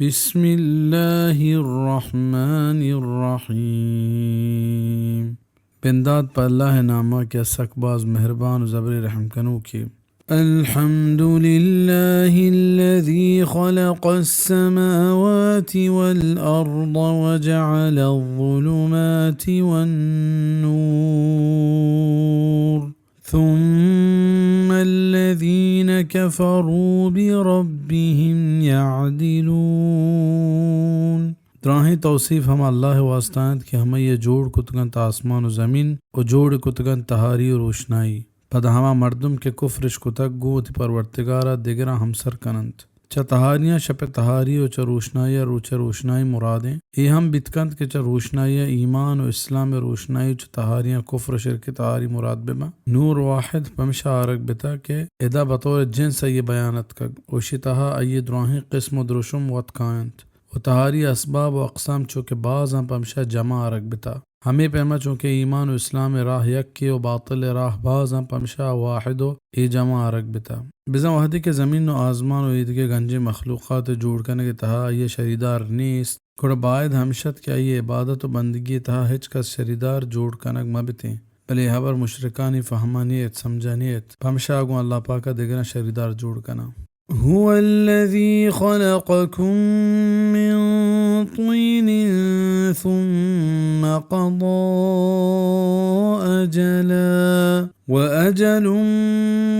بسم الله الرحمن الرحيم. بندات پہ اللہ ءِ نام ءَ کہ سک باز مہربان و زبر رحم کنوکے. الحمد لله الذي خلق السماوات والأرض وجعل الظلمات والنور ثم الذين كفروا بربهم يعدلون. دراہیں توصیف ہما اللہ ءِ واسطہ انت کہ ہمائی ءَ جوڑ کتگ انت آسمان و زمین و جوڑ کتگ انت تہاری و روشنائی. پدا ہما مردم کہ کفرش کتگ، گوں وتی پرورتگار ءَ دگراں ہمسر کن انت. چہ تہاریاں شپ ءِ تہاری و چہ روشنائی ءَ روچ ءِ روشنائی مراد انت. اے ہم بیت کنت کہ چہ روشنائی ءَ ایمان و اسلام ءِ روشنائی و چہ تہاریاں کفر و شرک ءِ تہاری مراد بہ بنت. نور واحد پمشا آرگ بتگ کہ ادا بطور جنس آئی ءِ بیان اتکگ و اشی تہا آئی ءِ دراہیں قسم و دروشم وت کاینت و تہاری اسباب و اقسام چو کہ بازاں پمشا جمع آرگ بتگ. ہمے پیما چونکہ ایمان و اسلام ءِ راہ یکے و باطل ءِ راہ بازاں، پمشا واحد و اے جمع آرگ بتگ. بزاں وہدے کہ زمین و آزمان و ایدگہ گنجیں مخلوقات ءِ جوڑ کنگ ءِ تہا آئی ءِ شریدار نیست، گڑا باید ہمش ات کہ آئی ءِ عبادت و بندگی ءِ تہا ہچ کس شریدار جوڑ کنگ مہ بتیں. بلے اے ہبر مشرکانی فہما نیت، سمجھا نیت، پمشا گوں اللہ پاک ءَ دگراں شریدار جوڑ کناں. هو الذي خلقكم من طين ثم قضى أجلا وأجل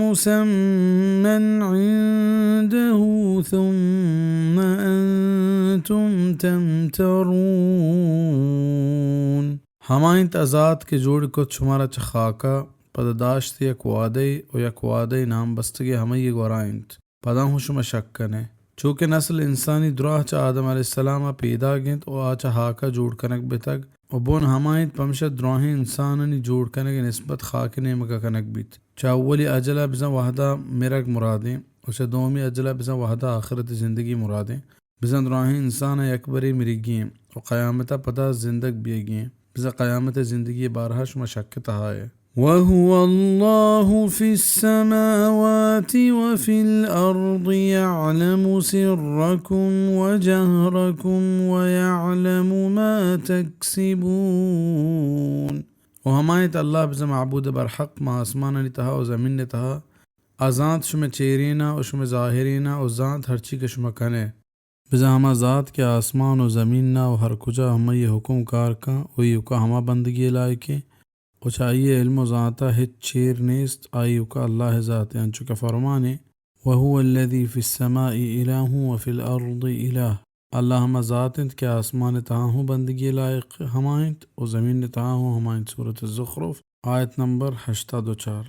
مسمى عنده ثم أنتم تمترون. ہما انت آ ذات کہ جوڑ کت شمارا چہ خاکا، پدا داشت یک وعدہ و یک وعدہ نام بستگی ہمائی گورا انت. پدا ہوں شما شک کنے. چو کہ نسل انسانی دراہ چہ آدم علیہ السلام ءَ پیداگ انت و آ چہ ہاک ءَ جوڑ کنگ بتگ و بن ہما انت، پمشا دراہیں انسانانی جوڑ کنگ ءِ نسبت خاک ءِ نیمگ ءَ کنگ بیت. چہ اولی اجل ءَ بزاں وہد ءَ مرگ مرادیں و چہ دومی اجل ءَ بزاں وہد ءَ آخرت ءِ زندگی مرادیں. بزاں دراہیں انسان ءَ یکبرے مرگی انت و قیامت ءَ پدا زندگ بیگی انت. بزاں قیامت ءِ زندگی ءِ بارہ ءَ شما شک ءِ تہا ئے. وهو الله في السماوات وفي الأرض يعلم سركم وجهركم ويعلم ما تكسبون. و ہما انت اللہ بزاں معبود برحق ما آسمانانی تہا و زمین ءِ تہا، آ زانت شمئے چیرین ءَ و شمئے ظاہرین ءَ و زانت ہرچی کہ شما کنے. بزاں ہما ذات کہ آسمان و زمین ءَ و ہر کجا ہمائی حکم کار کن و ایوکا ہما بندگی لائقیں و چہ آئی علم و ذات ءَ ہچ چیر نیست، آ ایوکا اللہ ذات، انچو کہ فرمانے، وهو الذي في السماء إله وفي الأرض إله. اللہ ہما ذات انت کہ آسمان تہا ہوں بندگی لائق ہما انت و زمین تہا ہوں ہما انت. سورۃ الزخرف، آیت نمبر ہشتاد و چار.